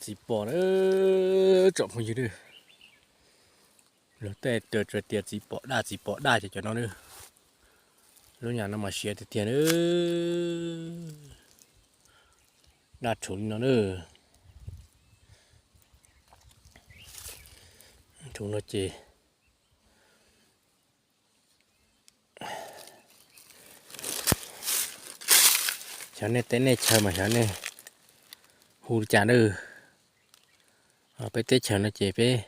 Txiv pom na, tsoom phooj ywg na. Luag tej tsuas tias txiv pom daj, txiv pom daj ces cov no na. Lub nyam no mas siav tiag tiag na. Daj rhuv li no na. Rhuv no ces xyov nej teb nej chaw mas xyov nej hu li cas na. Peb teb chaws no ces peb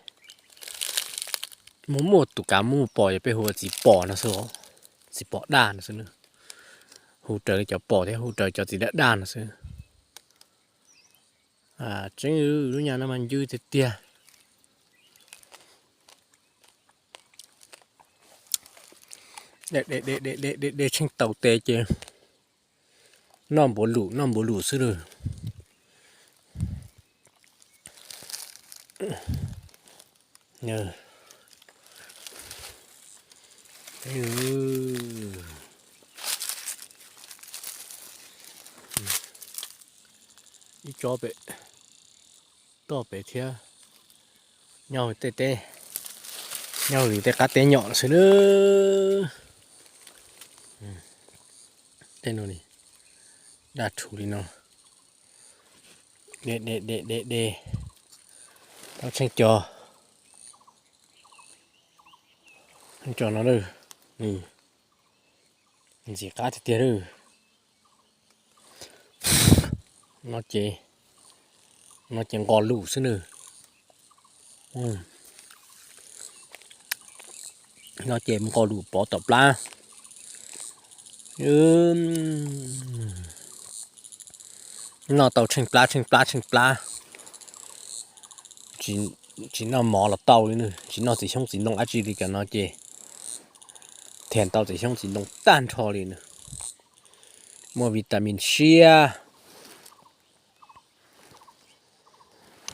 muaj muaj tus kav muaj pom ces peb hu ua txiv pom no xwb, txiv pom daj no xwb. Hu raws li cov pom thiab hu raws cov txiv daj daj no xwb. Tseeb lub nyam no mas ncw tiag tiag. De de de de de tsheej taus tes ces noj npuav lum noj npuav lum xwb lawm. Ib tsob pem toj pem thiab. Nyob hauv tej teb, nyob hauv tej qab teb nyom xwb na. Tej no daj rhuv li no. De de de de de. Tau tsheej co, tsheej co no lawm. Ntxim qab tiag tiag lawm. No ces, no ces nqos lus xwb nws. No ces nqos lus pov tom plab. Noj tau tsheej plab tsheej plab tsheej plab. Tsis noj mov los tau li nws, tsis noj txiv xyoob txiv ntoo dab tsi li, cov no ces thiaj tau txiv xyoob txiv ntoo tag nrho li nws. Muaj vitamin siab.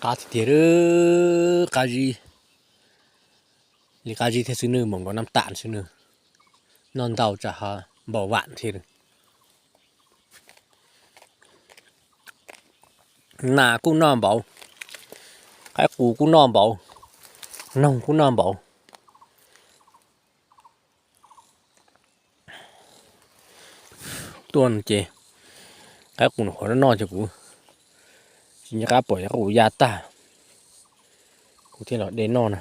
Qab tiag tiag, qab zib li qab zib thiab xwb nws, mus nkaus nab tam xwb nws. Noj ntau tsam ho npau vam thiab. Nas kuj noj npaum, qaib qus kuj noj npaum, noog kuj noj npaum. Tuaj ces qaib qus nws qhuav noj ces kuv tsis nco qab pom qaib qus ya tag, kuv thiaj los de noj na.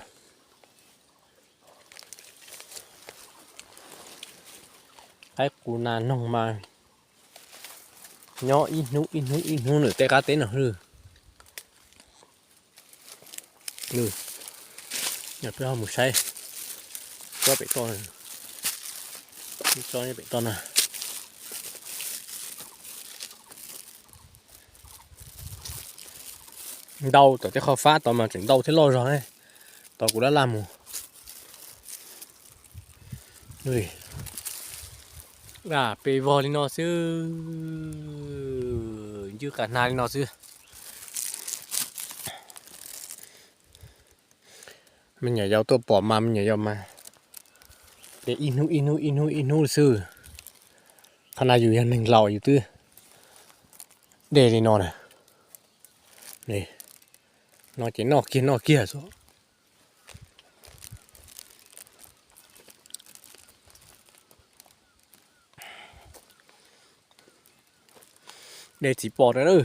Qaib qus nas noog mas nyob ib hnub ib hnub ib hnub nws tej qab teb no lwj. Peb ho mus saib tsob pem toj, tsob pem toj na. Ntau tom tej qhov fab tod mas tseem ntau thiab loj zog, tod kuv laj laj mus. Daj pes vog li no xwb, ncwj qas hnav li no xwb. Me nyuam yaus tuaj pom mas me nyuam yaus mas de ib hnub ib hnub ib hnub ib hnub xwb. Qhov no yus yog neeg laus yus twb de li no na. No ces noj kiag noj kiag xwb. De txiv pom rau na.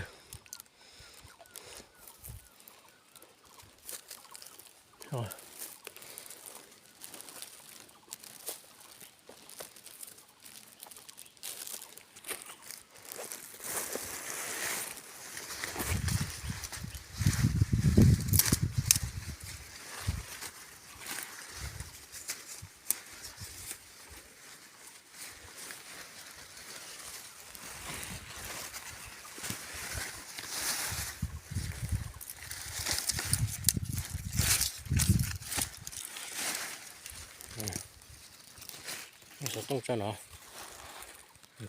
Xov tooj tso no,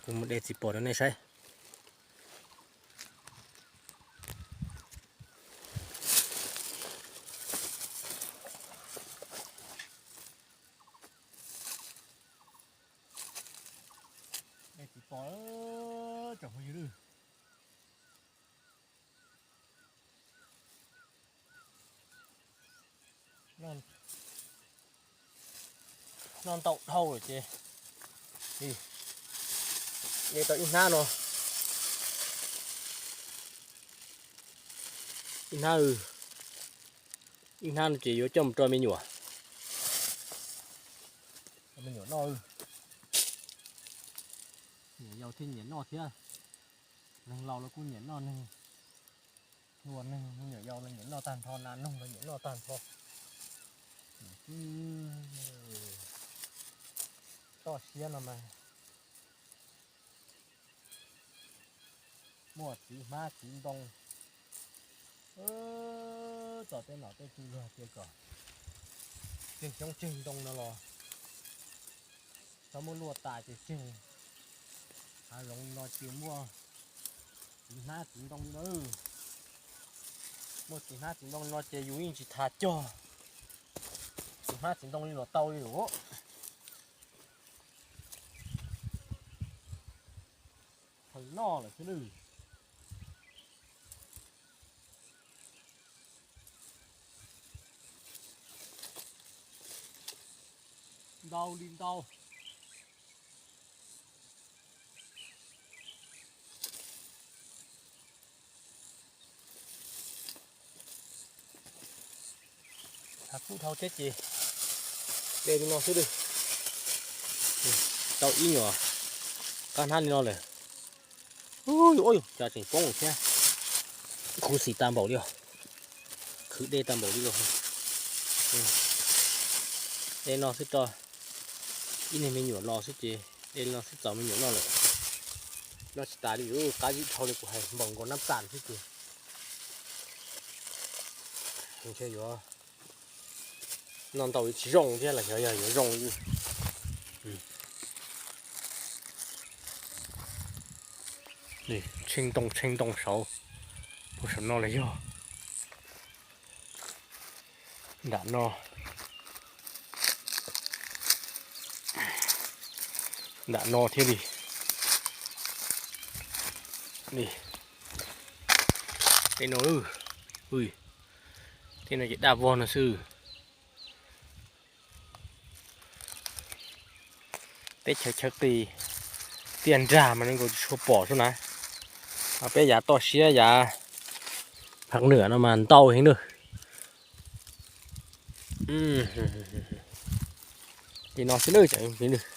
kuv mus de txiv pom rau nej saib. De txiv pom, tsoom phooj ywg. Noj ntau dhau lawm ces de tau ib hnab no, ib hnab, ib hnab no ces yuav coj mus rau me nyuam, me nyuam noj. Nyiam yau thiab nyiam noj thiab. Neeg laus los kuj nyiam noj, neeg hluas neeg me nyuam yau los nyiam noj tag nrho, nas noog los nyiam noj tag nrho. Toj siab no mas muaj txiv hmab txiv ntoo. Txog tej nom tej tswv luag tias kom tseg xyoob tseg ntoo no los txhob muab luaj tas ces tseg. Hav zoov no ces muaj txiv hmab txiv ntoo li no. Muaj txiv hmab txiv ntoo li no ces yus yeej tsis tas cog txiv hmab txiv ntoo li los tau li lawm. Thaum noj lawm xwb nawb. Ntau li ntau. Hav kub dhau thiab ces de li no xwb nawb. Tau ib nyuam qab hnab li no lawm. Ub, cas tseem poob thiab. Khuv xim tag npaum li os. Khwv de tag npaum li los. De no xwb tso, ib niag me nyuam los xwb ces de li no xwb txaus me nyuam noj lawm. Noj tsis tas li, qab zib dhau li kuv hais npaum nkaus nab tas xwb ces ntshe yuav noj ntau tsis zoo thiab los xyov yog yuav zoo. Tshee ntoo tshee ntoo saud, puag saum no los yog. Nram no, nram no thiab li. Tej no, tej no ces daj vog no xwb. Teb chaws chaw qis tiaj nrag mas zoo nkaus tsis tshua pom xwb na. Peb yav toj siab yav Phaj Nwam no mas ntau heev nawb. Li no xwb nawb cov me phooj ywg.